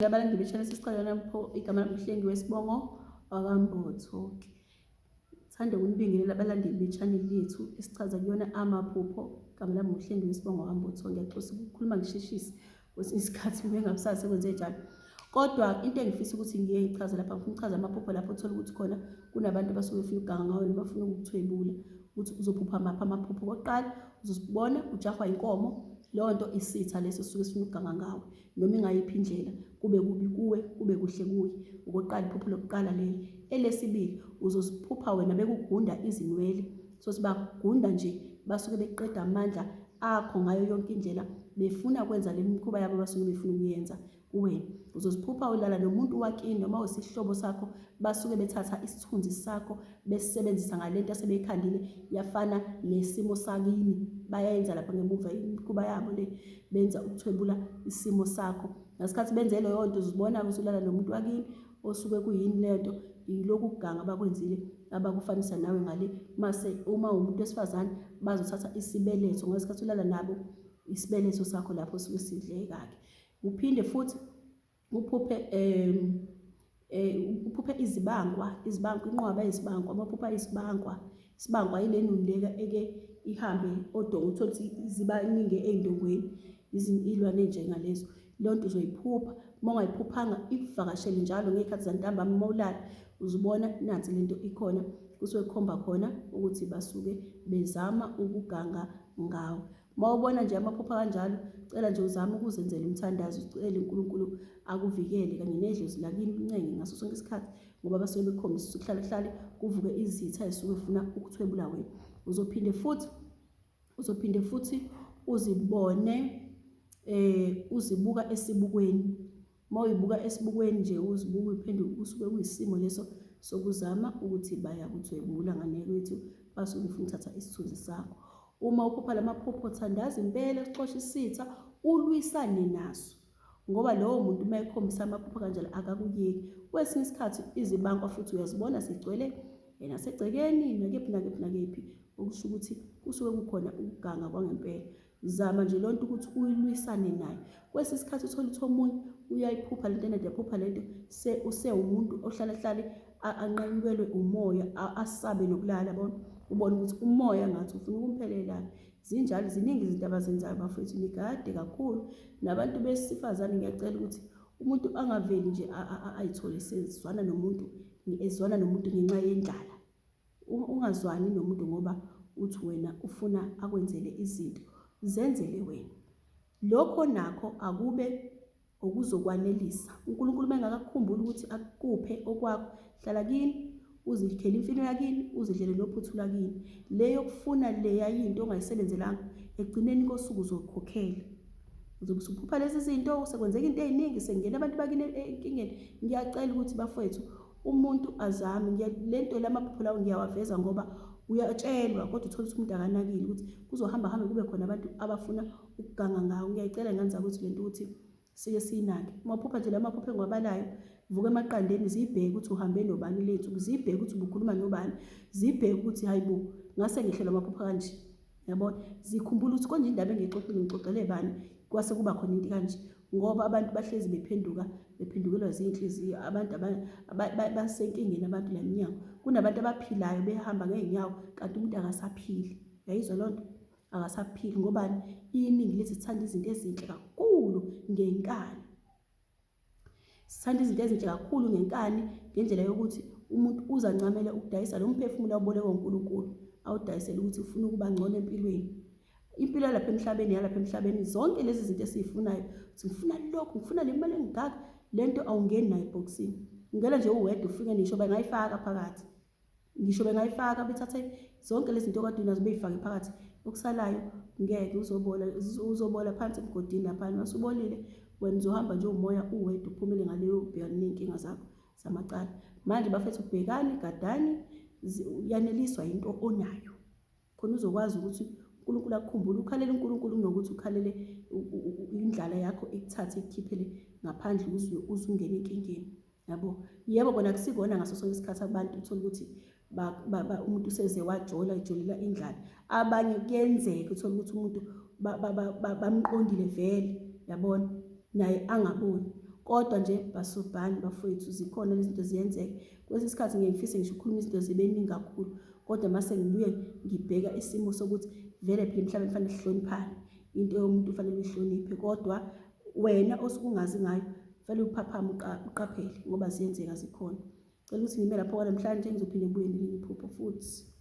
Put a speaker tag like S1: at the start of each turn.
S1: Abalandeli beshana sisicela lapho igama lami uHlengi wesibongo wakwaMbotho. Thanda ukunibingelela abalandeli be-channel yethu esichaza kuyona amaphupho. Igama lami uHlengi wesibongo wakwaMbotho. Ngiyaxolisa ukukhuluma ngisheshise kwesinye isikhathi ngibe ngakusasa sekwenze njalo. Kodwa into engifisa ukuthi ngiye ngichaze lapha ngifuna ukuchaza amaphupho lapho uthola ukuthi khona kunabantu abasuke befuna ukuganga ngawe noma bafuna ukukuthwebula ukuthi uzophupha maphi amaphupho. Okokuqala uzosibona ujahwa inkomo, leyo nto isitha leso sisuke sifuna ukuganga ngawe. Noma ingayiphi indlela, kube kubi kuwe, kube kuhle kuye. Okokuqala, iphupho lokuqala leli. Elesibili, uzoziphupha wena bekugunda izinwele. So sibagunda nje, basuke beqeda amandla akho ngayo yonke indlela, befuna kwenza le mikhuba yabo abasuke befuna ukuyenza kuwena. Uzoziphupha ulala nomuntu wakini noma osihlobo sakho, basuke bethatha isithunzi sakho besebenzisa ngalento asebeyikhandile yafana nesimo sakini. Bayayenza lapha ngemuva imikhuba yabo le. Benza ukuthwebula isimo sakho. Ngasikhathi benze leyo nto uzibona usulala nomuntu wakini osuke kuyini leyo nto yilokhu kuganga abakwenzile abakufanisa nawe ngale mase uma umuntu wesifazane bazothatha isibeletho ngesikhathi ulala nabo isibeletho sakho lapho osuke sidleka-ke. Uphinde futhi uphuphe uphuphe izibankwa, izibankwa, inqwaba yezibankwa, uma uphupha isibankwa, isibankwa yile nuni leka eke ihambe odonga, uthole ukuthi ziba ningi ey'ndongweni, iy'lwane ey'njengalezo. Leyo nto uzoyiphupha, uma ungayiphuphanga ikuvakashele njalo ngey'khathi zantambama uma ulala, uzubona nansi lento ikhona, kusuke kukhomba khona ukuthi basuke bezama ukuganga ngawe. Uma ubona nje amaphupho akanjalo, cela nje uzame ukuzenzela umthandazo, ucele uNkulunkulu akuvikele kanye nedlozi lakini uncenge ngaso sonke isikhathi ngoba basuke bekukhombisa ukuthi kuhlale kuhlale kuvuke izitha ezisuke zifuna ukuthwebula wena. Uzophinde futhi uzophinde futhi uzibone uzibuka esibukweni. Uma uyibuka esibukweni nje uzibuka uyiphenduka kusuke kuyisimo leso sokuzama ukuthi bayakuthwebula ngane kwethu basuke befuna ukuthatha isithunzi sakho. Uma uphupha lamaphupho thandaza impela uxoshe isitha ulwisane naso ngoba lowo muntu uma ekhombisa amaphupho kanjalo akakuyeki. Kwesinye isikhathi izibankwa futhi uyazibona zigcwele nasegcekeni nakephi nakephi nakephi okusho ukuthi kusuke kukhona ukuganga kwangempela. Zama nje lonto ukuthi uyilwisane nayo. Kwesinye isikhathi uthole ukuthi omunye uyayiphupha lento enade yaphupha lento se usewumuntu ohlala hlale anqanyukelwe umoya asabe nokulala yabona ubone ukuthi umoya ngathi ufuna ukumphelela. Zinjalo ziningi izinto abazenzayo bafowethu nigade kakhulu nabantu besifazane ngiyacela ukuthi umuntu angaveli nje ayithole sezwana nomuntu ezwana nomuntu ngenxa yendlala. Ungazwani nomuntu ngoba uthi wena ufuna akwenzele izinto, zenzele wena. Lokho nakho akube okuzokwanelisa. UNkulunkulu uma engakakukhumbuli ukuthi akuphe okwakho, hlala kini, uzikhele imfino yakini, uzidlele nophuthu lwakini. Le yokufuna leya yinto ongayisebenzelanga, ekugcineni kosuku uzokhokhela. Uzobe usuphupha lezi zinto, sekwenzeka into ey'ningi, sekungena abantu bakini enkingeni. Ngiyacela ukuthi bafowethu umuntu azame le nto la maphupho lawo ngiyawaveza ngoba uyatshelwa kodwa uthole ukuthi umuntu akanakile ukuthi kuzohamba hambe kube khona abantu abafuna ukuganga ngawo. Ngiyayicela ngane zakwethu le nto ukuthi sike siyinake. Uma uphupha nje la maphupho engiwabalayo, vuka emaqandeni zibheke ukuthi uhambe nobani le nsuku, zibheke ukuthi ubukhuluma nobani, zibheke ukuthi hayi bo ngase ngehlelwa amaphupho kanje. Yabona? Zikhumbula ukuthi konje indaba engiyixoxile ngixoxele bani kwase kuba khona into kanje ngoba abantu bahlezi bephenduka bephendukelwa zinhliziyo abantu basenkingeni abantu la minyango kunabantu abaphilayo behamba ngey'nyawo kanti umuntu akasaphili yayizwa loo nto akasaphili ngobani iningi lethu sithanda izinto ezinhle kakhulu ngenkani Sithanda izinto ezinhle kakhulu ngenkani ngendlela yokuthi umuntu uzancamele ukudayisa lo mphefumulo awubolekwe uNkulunkulu awudayisele ukuthi ufuna ukuba ngcono empilweni. Impilo yalapha emhlabeni yalapha emhlabeni zonke lezi zinto esizifunayo ukuthi ngifuna lokhu ngifuna le mali engaka le nto awungeni nayo ebhokisini. Ungena nje uwedwa ufike nisho bengayifaka phakathi. Ngisho bengayifaka bethathe zonke lezi zinto okade unazo beyifake phakathi okusalayo ngeke uzobola uzobola phansi emgodini laphana masubolile wena uzohamba nje umoya uwedwa uphumele ngale uyobhekana ney'nkinga zakho zamacala. Manje bafethu bhekani gadani yaneliswa yinto onayo khona uzokwazi ukuthi uNkulunkulu akukhumbule ukhalele uNkulunkulu kunokuthi ukhalele indlala yakho ikuthathe ikukhiphele ngaphandle uze uzungene enkingeni. Yabo, yebo kona kusikona ngaso sonke isikhathi abantu uthola ukuthi umuntu useze wajola ejolela indlala. Abanye kuyenzeka uthole ukuthi umuntu bamqondile vele, yabona, naye angaboni. Kodwa nje bhasobhani bafowethu zikhona lezi zinto ziyenzeka. Kwesinye isikhathi ngiye ngifise ngisho ukukhuluma izinto zibe ningi kakhulu kodwa mase ngibuye ngibheka isimo sokuthi vele phela emhlabeni kufanele sihloniphane. Into yomuntu ufanele uyihloniphe kodwa wena osuke ungazi ngayo kufanele uphaphame uqaphele ngoba ziyenzeka zikhona. Cela ukuthi ngime lapho kwanamhlanje ngizophinde ngibuye nelinye iphupho futhi.